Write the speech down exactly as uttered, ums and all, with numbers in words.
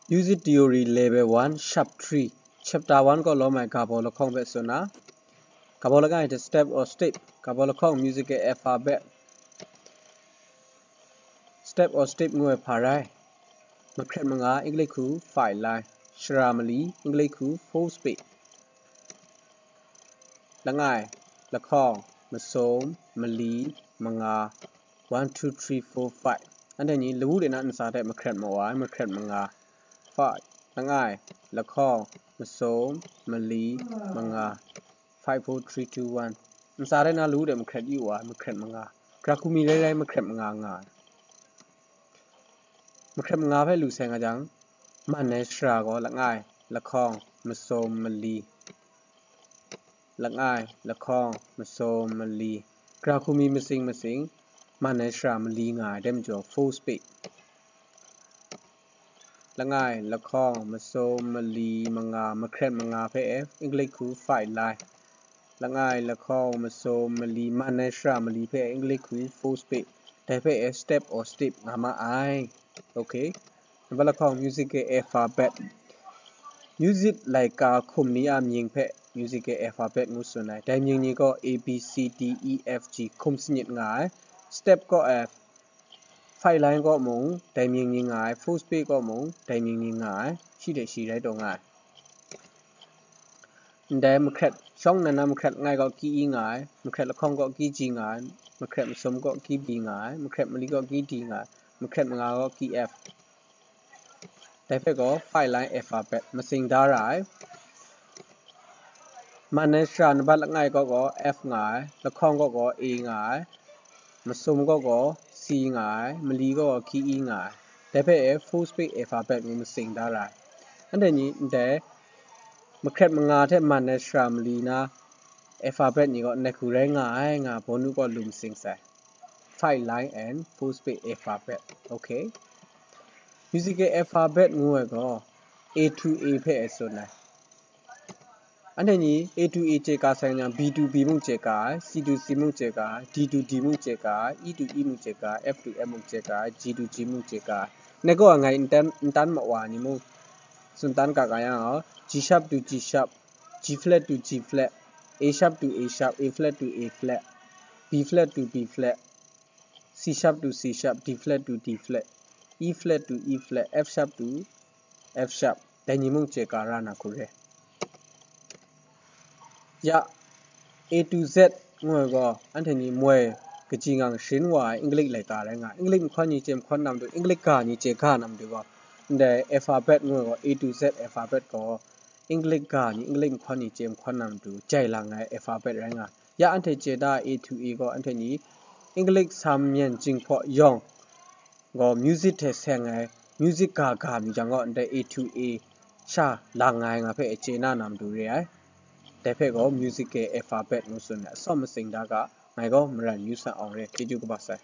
Music Theory Level one, Sharp three, Chapter one ก็ ล้อม ไว้ กาบอละครอง แบบ ส่วน นะ กาบอละครอง the step or step, กาบอละครอง musical alphabet, step or step ငွေ့ ဖာ်ရိုင်း, မခရက်မငါ အင်္ဂလိပ် ခု five line, ရှရာမလီ အင်္ဂလိပ် ခု four space, လငါ့ လခေါင် မစုံ မလီ မငါ one two three four five အန်တညီ လဝူးတဲ့နာ နစာတဲ့ မခရက်မဝါ မခရက်မငါ five လငါ့ လခေါင် မစုံ မလီ မငါ five four three two one နစာတဲ့နာ လဝူးတဲ့ မခရက်ယူဝါ မခရက်မငါ ကရကူမီလဲလဲ မခရက်မငါငါ မခရက်မငါဖဲလူဆဲငါကြောင့် မန်နဲရှရာကော လငါ့ လခေါင် မစုံ မလီ လငါ့ လခေါင် မစုံ မလီ ကရကူမီမစင်မစင် မန်နဲရှရာမလီငါ တဲမကျော် four space လငါ့ လခေါင် မစုံ မလီ မငါ မခရက်မငါဖဲ အင်္ဂလိပ် ခု five line လငါ့ လခေါင် မစုံ မလီ မန်နဲရှရာမလီဖဲ အင်္ဂလိပ် ခု four space တဲဖဲ step or step ငါမအိုင် okay နံပါတ် လခေါင် musical alphabet music လိုက်က ခုံမီအမြင်ဖဲ musical alphabet ငူစွန်နိုင် တိုင်မြင်ညီကော A B C D E F G ခုံစနစ်ငါ step ကော F five line ကောမုံတိုင်မြင်ညီငါ four space ကောမုံတိုင်မြင်ညီငါရှိတဲ့ရှိရိုက်တော့ငါ န်ဒဲမခရက်ရှောင်းနနာမခရက်ငိုင်ကော့ကီအီငိုင်မခရက်လခေါင်ကော့ကီဂျီငိုင်မခရက်မစုံကော့ကီဘီငိုင်မခရက်မလီကော့ကီဒီငိုင်မခရက်မငါကော့ကီ F တဲဖက်ကော five line alphabet မစင်ဒါရိုင်မန်နဲရှရာနဘတ်လငိုင်ကော့ကော့ F ငိုင်လခေါင်ကော့ကော့ A ငိုင်မစုံကော့ကော့ C ငိုင်မလီကော့ကော့ K E ငိုင်တဲဖက် four space alphabet မျိုးမစင်ဒါရိုင်အဲ့ဒါညီတဲ့ မခရက်မငါထဲမန်နဲရှရာမလီနာ alphabet ညီကော့နက်ခုရဲငါငါဘောနုကော့လူမစင်ဆိုင် five line and four space alphabet okay musical alphabet မျိုးကော့ A to A ဖဲအစွန်နိုင်အဲ့ဒါညီ A to A ကျေကာဆိုင်ညာ B to B မှုကျေကာ C to C မှုကျေကာ D to D မှုကျေကာ E to E မှုကျေကာ F to F မှုကျေကာ G to G မှုကျေကာနက်ကော့အငိုင်အတန်းမဝါညီမှုစွန်တန်းကာကါယံ G sharp to G sharp G flat to G flat A sharp to A sharp A flat to A flat B flat to B flat C sharp to C sharp D flat to D flat E flat to E flat F sharp to F sharp တိုင်ညီမှုကျေကာရနာခုရဲ ယ A to Z ငွေကောအန်ထနီမွေကကြည်ငါရှင်းဝါအင်္ဂလိပ်လိုက်တာလည်းငါအင်္ဂလိပ်မခွန်ညီကျေမခွန်နမ်တူအင်္ဂလိပ်ကာညီကျေကာနမ်တူကောတဲ့ alphabet ငွေကော A to Z alphabet ကောအင်္ဂလိပ်ကာညီအင်္ဂလိပ်မခွန်ညီကျေမခွန်နမ်တူကြိုက်လာငါ alphabet ရိုင်းငါယအန်ထေကျေတာ A to A ကောအန်ထနီအင်္ဂလိပ်ဆာမញ្ញင်ကျင့်ဖော်ယောင်ကော music ထဲဆဲငါ music ကာကာမြူကြောင့်ကောတဲ့ A to A ရှာလာငါငါဖဲအကျေနာနမ်တူရဲ တဲဖဲကော musical alphabet မျိုးဆိုနေအစောင့်မစိန်ဓာတ်ကငါကောမရန်ယူဆအောင်ရဲကျေးဇူးကပါဆိုင်